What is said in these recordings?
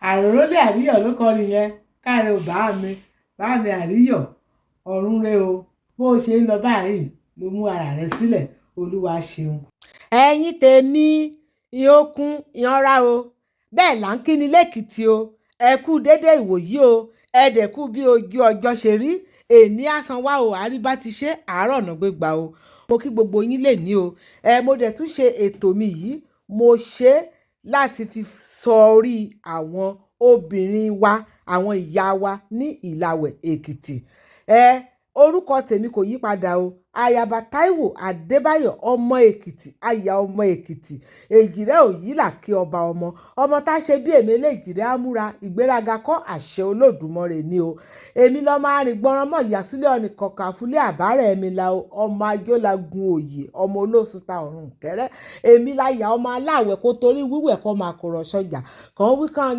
Àròrólé Àríyọ̀ ló kọrin yẹn. Káre ò bá mi, bá mi Àríyọ̀, ọ̀run re o. Bó o ṣe ń lọ báyìí ló mú ara rẹ sílẹ̀. Olúwa ṣeun. Ẹ̀yin tèmi, ìhókun ìhanra o, bẹ́ẹ̀ là ń kíni lẹ́kìtì o. Ẹ kú déédéé ìwòyí o, ẹ dẹ̀ kú bí ojú ọjọ́ ṣe rí. Èní àsan wá o, àríbá ti ṣe àárọ̀ ọ̀nà gbégbá o. Mo kí gbogbo yín lè ní o. Ẹ mo dẹ̀ tún ṣe ètò mi yìí, mo ṣe é láti fi sọrí àwọn obìnrin wa, àwọn ìyá wa ní Ìlàwẹ̀ Èkìtì. Ẹ orúkọ tèmi kò yí padà o, Ayaba Taiwo Adébáyọ̀, ọmọ Èkìtì, aya ọmọ Èkìtì, èjìrẹ́ òyìnlá kí ọba ọmọ ọmọ tá a ṣe bí èmi eléjìrẹ́ àmúra ìgbéraga kọ́ àṣẹ Olódùmarè ni o. Èmi lọ́ máa rìn gbọ́nràn mọ́ ìyàsílẹ̀ ọ̀nì kọ̀ọ̀kan àfúlé àbárẹ̀ mi la o, ọmọ ajólagun òye, ọmọ olóṣù ta ọ̀run kẹrẹ́. Èmi láyà ọmọ aláwẹ̀ kó torí wíwẹ̀ kọ́ máa kọ̀rọ̀ sọjà kàn wí kan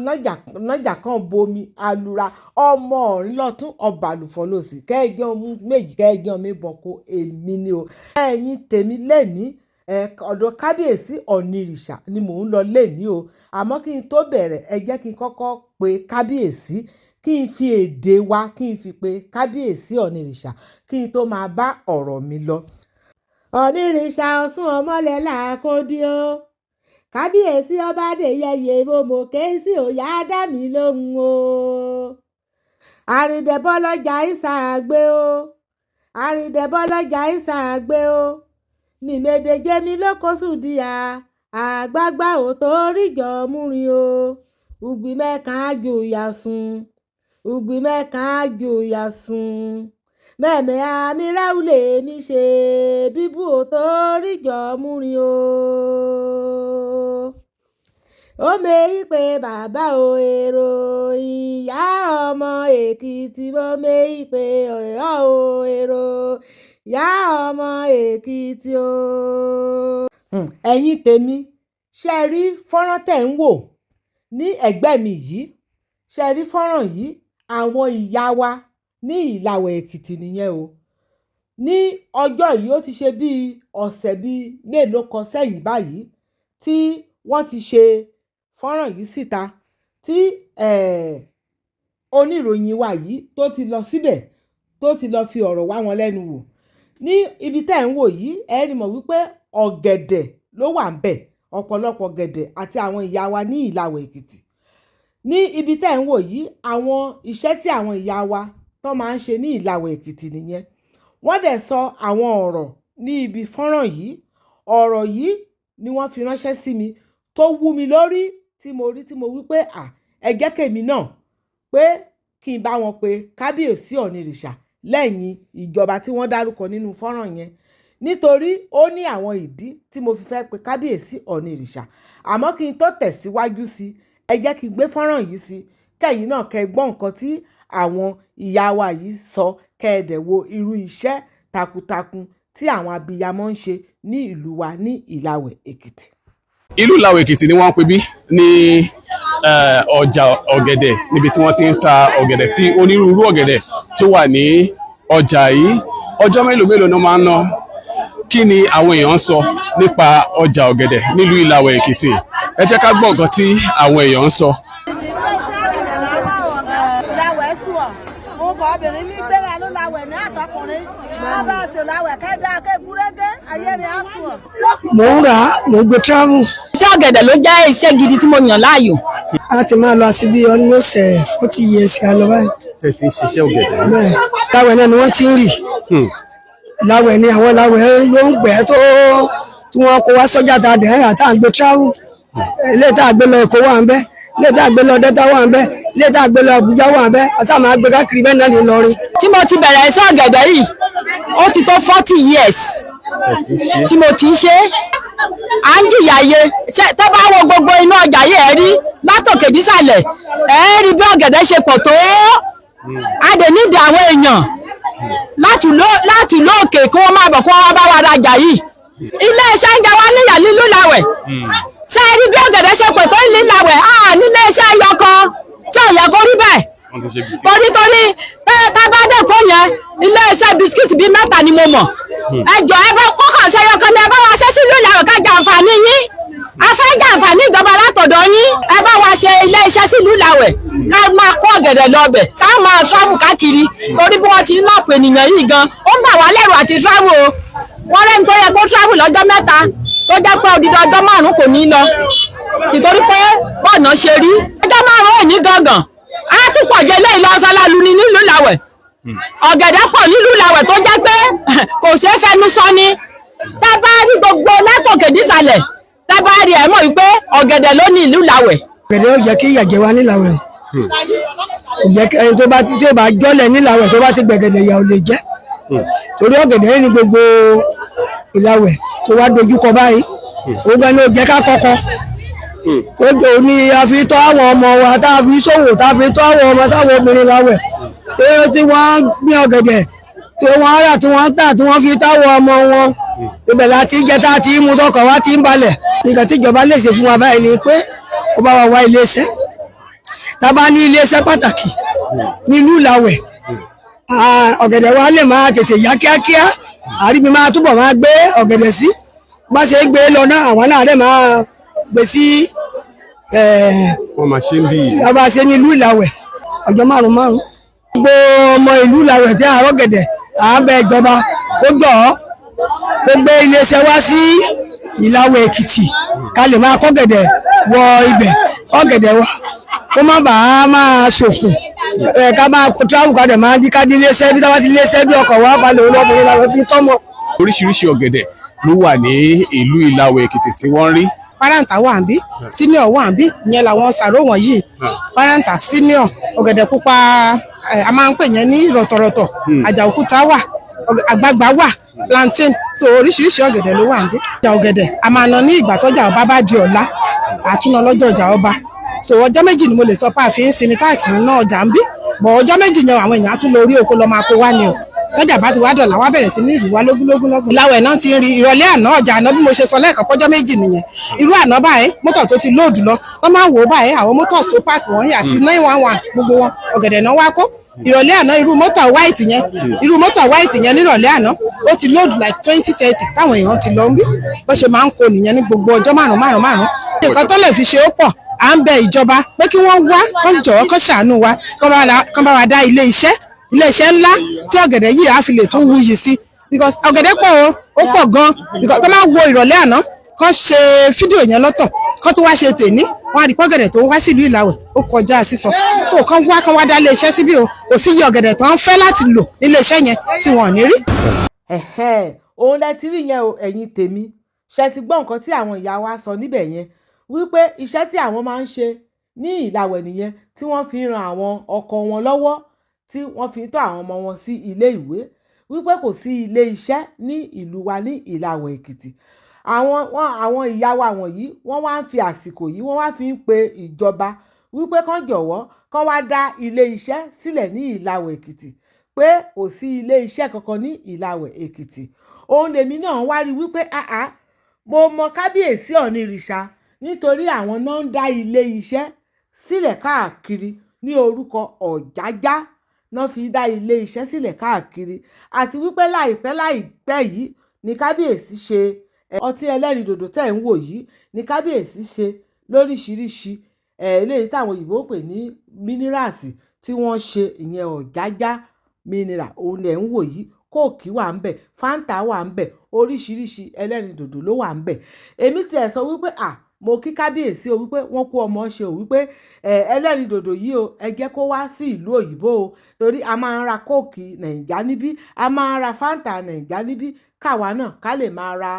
nájà kan bomi alura, ọmọ ọ̀rìn lọ́tún ọba àlùfọ́ lòsì kẹ́ẹ̀jọ́ méjì kẹ́ẹ̀jọ́ mi bọ̀ kó èmi ni o. Ẹ̀yin tèmi lẹ́ni ọ̀dọ̀ kábíyèsí Ọ̀nìrìṣà ni mò ń lọ lẹ́ni o. Àmọ́ kí n tó bẹ̀rẹ̀, ẹ jẹ́ kí n kọ́kọ́ pe kábíyèsí, kí n fi èdè wa kí n fi pe kábíyèsí Ọ̀nìrìṣà kí n tó máa bá ọ̀rọ̀ mi lọ. Ọ̀nìrìṣà Ọ̀ṣun ọmọlẹ́lá kò dí o, kábíyèsí ọba Adéyẹyè mo ké sí òyà dá mi lóhùn o. Àrìndẹ̀bọ́lọ́jà ìsàgbé o, àrìndẹ̀bọ́lọ́jà ìsàgbé o, nìmẹ̀dẹ̀jẹ̀ mi ló kó sùdíà àgbààgbà ò torí jọ múrin o. Ùgbì mẹ́ka jòyà sùn, ùgbì mẹ́ka jòyà sùn, mẹ́mẹ́ àmì ráúlẹ̀ mi ṣe bíbú ò torí jọ múrin o. Ó mẹ́yì pé bàbá o èrò ìyá ọmọ Èkìtì, mo mẹ́yì pé ọ̀yọ́ o èrò ìyá ọmọ Èkìtì o. Ẹ̀yin tèmi, ṣé ẹ rí fọ́nrán tẹ̀ ń wò ní ẹ̀gbẹ́ mi yìí? Ṣé ẹ rí fọ́nrán yìí? Àwọn ìyá wa ní Ìlàwẹ̀ Èkìtì nìyẹn o. Ní ọjọ́ yìí, ó ti ṣe bíi ọ̀sẹ̀ bíi mélòó kan sẹ́yìn báyìí tí wọ́n ti ṣe fọ́nrán yìí síta, tí oníròyìn wa yìí tó ti lọ síbẹ̀, tó ti lọ fi ọ̀rọ̀ wá wọn lẹ́nu wò. Ní ibi tẹ́ ẹ̀ ń wò yìí, ẹ rí mọ̀ wípé ọ̀gẹ̀dẹ̀ ló wà ńbẹ̀, ọ̀pọ̀lọpọ̀ ọ̀gẹ̀dẹ̀ àti àwọn ìyá wa ní Ìlàwẹ̀ Èkìtì. Ní ibi tẹ́ ẹ̀ ń wò yìí, àwọn iṣẹ́ tí àwọn ìyá wa tó máa ń ṣe ní Ìlàwẹ̀ Èkìtì nìyẹn. Wọ́n dẹ̀ sọ àwọn ọ̀rọ̀ ní ibi fọ́nrán yìí. Ọ̀rọ̀ yìí ni wọ́n fi ránṣẹ́ sí mi tó wú mi lórí, tí mo rí tí mo wí pé à ẹ jẹ́ kèmi náà pé kí n bá wọn pe kábíyèsí Ọ̀nìrìṣà lẹ́yìn ìjọba tí wọ́n dárúkọ nínú fọ́nrán yẹn, nítorí ó ní àwọn ìdí tí mo fi fẹ́ pe kábíyèsí Ọ̀nìrìṣà. Àmọ́ kí n tó tẹ̀síwájú sí, ẹ jẹ́ kí n gbé fọ́nrán yìí sí kẹ́yìn náà kẹ́ gbọ́ nǹkan tí àwọn ìyá wa yìí sọ, kẹ́ ẹ dẹ̀ wo irú iṣẹ́ takuntakun tí àwọn abiyamọ ń ṣe ní ìlú wa ní Ìlàwẹ̀ Èkìtì. Ìlú Ìlàwẹ̀ Èkìtì ni wọ́n ń pè bí ní ọjà ọ̀gẹ̀dẹ̀, níbi tí wọ́n ti ń ta ọ̀gẹ̀dẹ̀, tí onírúurú ọ̀gẹ̀dẹ̀ tó wà ní ọjà yìí. Ọjọ́ mélòó mélòó ni wọ́n máa ń ná? Kí ni àwọn èèyàn ń sọ nípa ọjà ọ̀gẹ̀dẹ̀ nílùú Ìlàwẹ̀ Èkìtì? Ẹ jẹ́ ká gbọ́ nǹkan tí àwọn èèyàn ń sọ. Ilé-iṣẹ́ ọ̀gẹ̀dẹ̀ là ń wá ọ̀gá Ìlàwẹ̀ sùn ọ̀. Nǹkan obìnrin mi gbéra ló lawẹ̀ ní àtọkùnrin. Wọ́n bá a ṣe lawẹ̀ kẹ́dá kégúrégé ayé ni á sùn ọ̀. Mò ń rà á, mò ń gbé travel. Iṣẹ́ ọ̀gẹ̀dẹ̀ ló jẹ́ iṣẹ́ gidi tí mo yàn láàyò. A ti máa lọ sí bí almost 40 years a lọ báyìí. Tẹ́ ti ń ṣiṣẹ́ ọ̀gẹ̀dẹ̀ yìí. Bẹ́ẹ̀, láwẹ̀ náà ni wọ́n ti ń rì. Láwẹ̀ ni àwọn láwẹ̀ ló ń gbẹ́ tó tí wọ́n kó wá sọ́jà tá a dẹ̀ ń rà tá à ń gbé travel. Ilé tá a gbé lọ Èkó wà ń bẹ́, ilé tá a gbé lọ Delta wà ń bẹ́, ilé tá a gbé lọ Àbújá wà ń bẹ́, a sáà máa gbé káàkiri bẹ́ẹ̀ náà ní Ìlọrin. Tí mo ti bẹ̀rẹ̀ iṣẹ́ ọ̀gẹ̀dẹ̀ yìí, ó ti tó 40 years Tẹ́ ti ń ṣe. tí mo ti ń ṣe é. À ń jìyà iye ṣe tẹ́ bá wo gbogbo inú ọjà yìí, ẹ rí látòkè dísàlẹ̀, ẹ rí bí ọ̀gẹ̀dẹ̀ ṣe pọ̀ tó. A dẹ̀ nídìí àwọn èèyàn láti ìlú òkè kí wọ́n máa bọ̀, kí wọ́n wá bá wa rajà yìí. Ilé iṣẹ́ ń jẹ wá níyà nílùú Ìlàwẹ̀. Ṣé ẹ rí bí ọ̀gẹ̀dẹ̀ ṣe pọ̀ tó nílùú Ìlàwẹ̀? A nílé iṣẹ́ ẹyọ kan tí ò yẹ kó rí bẹ́ẹ̀. Wọ́n ti ṣe biscuit. Torí tá bá dẹ̀kọ́ yẹn, ilé iṣẹ́ biscuit bíi mẹ́ta ni mo mọ̀. Ẹ jọ, ẹ bá kókàn ṣe ẹyọ kan ní ẹ bá wa ṣe sílùú Ìlàwẹ̀, ká jàǹfààní yín. A fẹ́ jàǹfààní ìjọba látọ̀dọ̀ yín. Ẹ bá wa ṣe ilé iṣẹ́ sílùú Ìlàwẹ̀, ká máa kó ọ̀gẹ̀dẹ̀ lọ bẹ̀, ká máa travel káàkiri, torí bí wọ́n ti ń lọ́pọ̀ ènìyàn yìí gan, ó ń bà wá lẹ́rù àti travel o. Wọ́n rẹ́ni tó yẹ kó travel lọ́jọ́ 3, tó jẹ́ pé odidi ọjọ́ 5 kò ní lọ tìtorí pé bọ́ọ̀nà ṣe rí. Ọjọ́ 5 ò ní gangan, á tún pọ̀ jẹ́ lẹ́yìn lọ́sọ́lá lu ni nílùú Ìlàwẹ̀. Ọ̀gẹ̀dẹ̀ pọ̀ nílùú Ìlàwẹ̀ tó jẹ́ pé kò ṣeé fẹnu sọ ni. Tá bá rí gbogbo látòkè dísàlẹ̀, tá bá rí ẹ̀ mọ̀ wípé ọ̀gẹ̀dẹ̀ ló ní ìlú Ìlàwẹ̀. Ọ̀gẹ̀dẹ̀ yóò jẹ́ kí ìyà jẹ wá nílàwẹ̀. Kò jẹ́ kí ẹni tó bá ti tí ó bá jọ́lẹ̀ nílàwẹ̀, tó bá ti gbẹ̀gẹ̀dẹ̀, ìyà ò lè jẹ́, torí ọ̀gẹ̀dẹ̀ yìí ni gbogbo Ìlàwẹ̀ tó wá dojúkọ báyìí. Òun gan ni ó jẹ́ ká kọ́kọ́ tó jẹ́ òní a fi tọ́ àwọn ọmọ wa, tá a fi ṣòwò, tá a fi tọ́ àwọn ọmọ táwọn obìnrin láwẹ̀ tó tí wọ́n gbin ọ̀gẹ̀dẹ̀, tí wọ́n rà, tí wọ́n tà, tí wọ́n fi táwọn ọmọ wọn. Ibẹ̀ la ti jẹ, tá a ti mú, tọkàn wa ti ń balẹ̀. Nǹkan tí ìjọba lè ṣe fún wa báyìí ni pé kó bá wa wá iléeṣẹ́. Tá a bá ní iléeṣẹ́ pàtàkì nílùú Ìlàwẹ̀, ọ̀gẹ̀dẹ̀ wa lè máa tètè yá kíákíá, àríbi máa túbọ̀ máa gbé ọ̀gẹ̀dẹ̀ sí. Bá ṣe ń gbé lọ náà, àwọn náà lè máa gbé sí. Wọ́n máa ṣe ń bí. A bá ṣe ní ìlú Ìlàwẹ̀, ọjọ́ márùn márùn. Gbogbo ọmọ ìlú Ìlàwẹ̀ tí àárọ̀ gẹ̀dẹ̀, à ń bẹ ìjọba kó gbọ́ ọ́, kó gbé iléeṣẹ́ wá sí Ìlàwẹ̀ Èkìtì, ká lè máa kọ́ gẹ̀dẹ̀ wọ ibẹ̀, kọ́ gẹ̀dẹ̀ wa kó má bàa máa ṣòfò ẹ̀, ká máa kó travel, ká dẹ̀ máa dí ká dí iléeṣẹ́ bí táwa ti iléeṣẹ́ bí ọkọ̀ wa balẹ̀ olóbìnrin làwọn fi tọ́mọ. Oríṣiríṣi ọ̀gẹ̀dẹ̀ ló wà ní ìlú Ìlàwẹ̀ Èkìtì tí wọ́n ń rí. Paranta wà ń bí, senior wà ń bí, ìyẹn làwọn sàrò wọ̀nyí. Paranta, senior, ọ̀gẹ̀dẹ̀ pupa, a máa ń pè yẹn ní rọ̀tọ̀rọ̀tọ̀. Àjàòkúta wà, àgbagbà wà, plantain. So oríṣiríṣi ọ̀gẹ̀dẹ̀ ló wà ń bí. Ọjà ọ̀gẹ̀dẹ̀ a máa ná ní ìgbà tọ́jà ọba bá di ọ̀la, àtúná lọ́jọ́ ọjà ọba. So ọjọ́ 2 ni mo lè sọ pé àfi ń sinmi táàkì ná ọjà ń bí bọ̀. Ọjọ́ 2 yẹn, àwọn èèyàn á tún lọ orí oko lọ máa kó wá ni o. Tọ́jà bá ti wá dọ̀là, wá bẹ̀rẹ̀ sí ní ìrù wá lógúnlógún lọ́gbọ̀n. Láwẹ̀ náà ti ń rí ìrọ̀lẹ́ àná, ọjà àná, bí mo ṣe sọ lẹ́ẹ̀kan pọ́jọ́ 2 nìyẹn. Irú àná báyìí, mọ́tò tó ti load lọ, wọ́n máa ń wò ó báyìí, àwọn mọ́tò sopak wọ̀nyí àti 911, gbogbo wọn ọ̀gẹ̀dẹ̀ náà wá kó ìrọ̀lẹ́ àná. Irú mọ́tò white yẹn nírọ̀lẹ́ àná, ó ti load like 20, 30 táwọn èèyàn ti lọ ń bí. Bó ṣe máa ń kó nìyẹn ní gbogbo ọjọ́ márùn márùn márùn. Nǹkan tó lè fi ṣe ó pọ̀. À ń bẹ ìjọba pé kí wọ́n wá, kán jọ̀ọ́, kán ṣàánú wa, kán bá wa dá ilé iṣẹ́ ńlá tí ọ̀gẹ̀dẹ̀ yìí á fi lè tún wuyì sí, because ọ̀gẹ̀dẹ̀ pọ̀ o, ó pọ̀ gan, because tó máa wo ìrọ̀lẹ́ àná, kán ṣe fídíò yẹn lọ́tọ̀, kán tó wá ṣe tèní, wọ́n á rí pọ́gẹ̀dẹ̀ tó ń wá sílùú Ìlàwẹ̀ ó kọjá sísọ. So kán wá dá ilé iṣẹ́ síbí o. Kò sí iye ọ̀gẹ̀dẹ̀ tó ń fẹ́ láti lò nílé iṣẹ́ yẹn tí wọ́n ò ní rí. Ẹ̀hẹ́, òun lẹ ti rí yẹn o. Ẹ̀yin tèmi, ṣe ti gbọ́ nǹkan tí àwọn ìyá wa sọ níbẹ̀ yẹn, wípé iṣẹ́ tí àwọn máa ń ṣe ní Ìlàwẹ̀ nìyẹn, tí wọ́n fi ń ran àwọn ọkọ wọn lọ́wọ́, tí wọ́n fi ń tọ́ àwọn ọmọ wọn sí ilé ìwé, wípé kò sí ilé iṣẹ́ ní ìlú wa ní Ìlàwẹ̀ Èkìtì. Àwọn ìyá wa wọ̀nyí, wọ́n wá ń fi àsìkò yìí, wọ́n wá fi ń pe ìjọba wípé kán jọ̀wọ́, kán wá dá ilé iṣẹ́ sílẹ̀ ní Ìlàwẹ̀ Èkìtì, pé kò sí ilé iṣẹ́ kankan ní Ìlàwẹ̀ Èkìtì. Òun lèmi náà wá rí wípé àá mo mọ kábíyèsí Ọ̀nìrìṣà, nítorí àwọn náà ń dá ilé iṣẹ́ sílẹ̀ káàkiri ní orúkọ Ọ̀jájá náà fi dá ilé iṣẹ́ sílẹ̀ káàkiri, àti wípé láìpẹ́ láìpẹ́ yìí ní kábíyèsí ṣe ọtí ẹlẹ́rìndòdò tẹ̀ ń wò yìí, ní kábíyèsí ṣe lóríṣiríṣi, eléyìí táwọn òyìnbó ń pè ní minerals. Tí tí wọ́n ṣe, ìyẹn Ọ̀jájá mineral, òun lẹ̀ ń wò yìí. Coke wà ń bẹ̀, Fanta wà ń bẹ̀, oríṣiríṣi ẹlẹ́rìndòdò ló wà ń bẹ̀. Èmi tiẹ̀ sọ wípé à mo kí kábíyèsí o wípé wọ́n kú ọmọ ṣe o, wípé ẹlẹ́rìndòdò yìí o, ẹ jẹ́ kó wá sí ìlú òyìnbó o, torí a máa ń ra Coke Nàìjà níbí, a máa ń ra Fanta Nàìjà níbí, káwa náà ká lè máa ra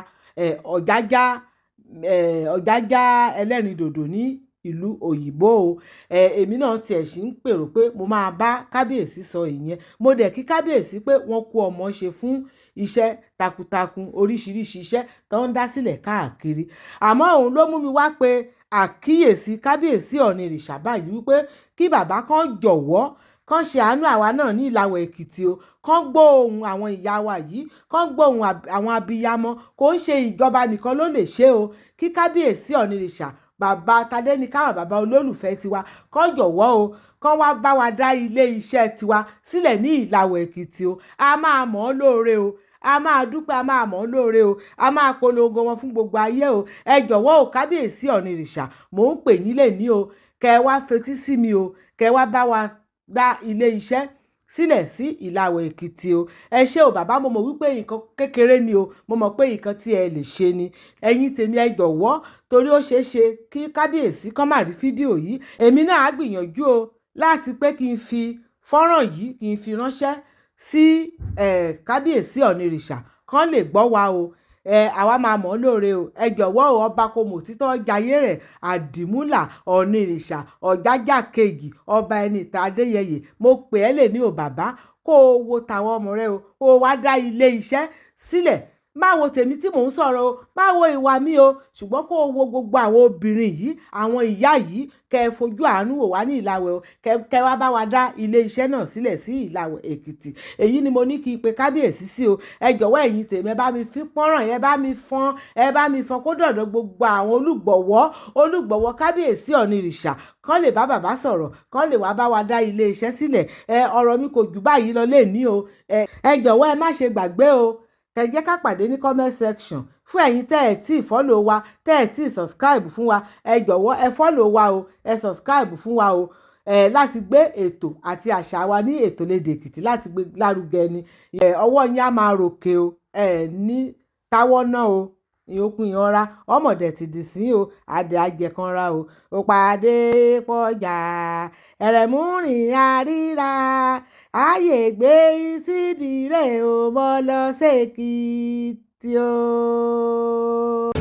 Ọ̀jájá ẹlẹ́rìndòdò ní ìlú òyìnbó o. Èmi náà tiẹ̀ sì ń pèrò pé mo máa bá kábíyèsí sọ ìyẹn. Mo dẹ̀ kí kábíyèsí pé wọ́n kú ọmọ ṣe fún iṣẹ́ takuntakun, oríṣiríṣi iṣẹ́ tó ń dá sílẹ̀ káàkiri. Àmọ́ òun ló mú mi wá pé àkíyèsí kábíyèsí Ọ̀nìrìṣà báyìí wípé kí bàbá kan jọ̀wọ́, kán ṣe àánú àwa náà ní Ìlàwẹ̀ Èkìtì o, kán gbọ́ ohùn àwọn ìyá wa yìí, kán gbọ́ ohùn àwọn abiyamọ. Kò ń ṣe ìjọba nìkan ló lè ṣe o. Kí kábíyèsí Ọ̀nìrìṣà, bàbá Tadéníkàwá, bàbá olólùfẹ́ tiwa, kán jọ̀wọ́ o, kán wá bá wa dá ilé iṣẹ́ tiwa sílẹ̀ ní Ìlàwẹ̀ Èkìtì o. A máa mọ̀ ọ́ lóore o, a máa dúpẹ́, a máa mọ̀ ọ́ lóore o, a máa polongo wọn fún gbogbo ayé o. Ẹ jọ̀wọ́ o, kábíyèsí Ọ̀nìrìṣà, mò ń pè yín lẹ́ni o, kẹ wá fetí sí mi o, kẹ wá bá wa dá ilé iṣẹ́ sílẹ̀ sí Ìlàwẹ̀ Èkìtì o. Ẹ ṣé o bàbá, mo mọ̀ wípé nǹkan kékeré ni o, mo mọ̀ pé nǹkan tí ẹ lè ṣe ni. Ẹ̀yin tèmi, ẹ jọ̀wọ́, torí ó ṣeé ṣe kí kábíyèsí kán má rí fídíò yìí. Èmi náà á gbìyànjú o láti pé kí n fi fọ́nrán yìí, kí n fi ránṣẹ́ sí kábíyèsí Ọ̀nìrìṣà, kán lè gbọ́ wa o. Àwa máa mọ̀ ọ́ lóore o. Ẹ jọ̀wọ́ o, ọba kò mọ̀ títọ́ jayé rẹ̀, Àdìmúlà Ọ̀nìrìṣà Ọ̀jájá kejì, ọba ẹni ìta Adéyẹyè, mo pè ẹ́ lè ní o bàbá, kó o wo tàwọn ọmọ rẹ o, kó o wá dá ilé iṣẹ́ sílẹ̀. Má wo tèmi tí mò ń sọ̀rọ̀ o, má wo ìwà mi o, ṣùgbọ́n kó o wo gbogbo àwọn obìnrin yìí, àwọn ìyá yìí, kẹ́ ẹ fojú àánú wò wá ní Ìlàwẹ̀ o, kẹ́ wá bá wa dá ilé iṣẹ́ náà sílẹ̀ sí Ìlàwẹ̀ Èkìtì. Èyí ni mo ní kí n pe kábíyèsí sí o. Ẹ jọ̀wọ́ ẹ̀yin tèmi, ẹ bá mi fi pọ́nrán, ẹ bá mi fọ́n, ẹ bá mi fọ́n kó dọ̀dọ̀ gbogbo àwọn olùgbọ̀wọ́ kábíyèsí Ọ̀nìrìṣà, kán lè bá bàbá sọ̀rọ̀, kán lè wá bá wa dá ilé iṣẹ́ sílẹ̀. Ọ̀rọ̀ mi kò jù báyìí lọ lénìí o. Ẹ jọ̀wọ́, ẹ má ṣe gbàgbé o, kẹ́ jẹ́ ká pàdé ní comment section. Fún ẹ̀yin tẹ́ ẹ̀ tí follow wa, tẹ́ ẹ̀ tí subscribe fún wa, ẹ jọ̀wọ́, ẹ follow wa o, ẹ subscribe fún wa o, ẹ láti gbé ètò àti àṣà wa ní ètò lédè Èkìtì, láti gbé lárugẹ ni. Ọwọ́ yín á máa ròkè o, ẹ ní táwọ́ náà o, ìyókù ìyanra ọmọdé ti dì sí o, adé ajẹkanra o. Ó pàdé pọjà ẹrẹ̀múrìn àríra ààyè gbé síbi rẹ̀ o, mọ́ lọ sẹ́kìtì o.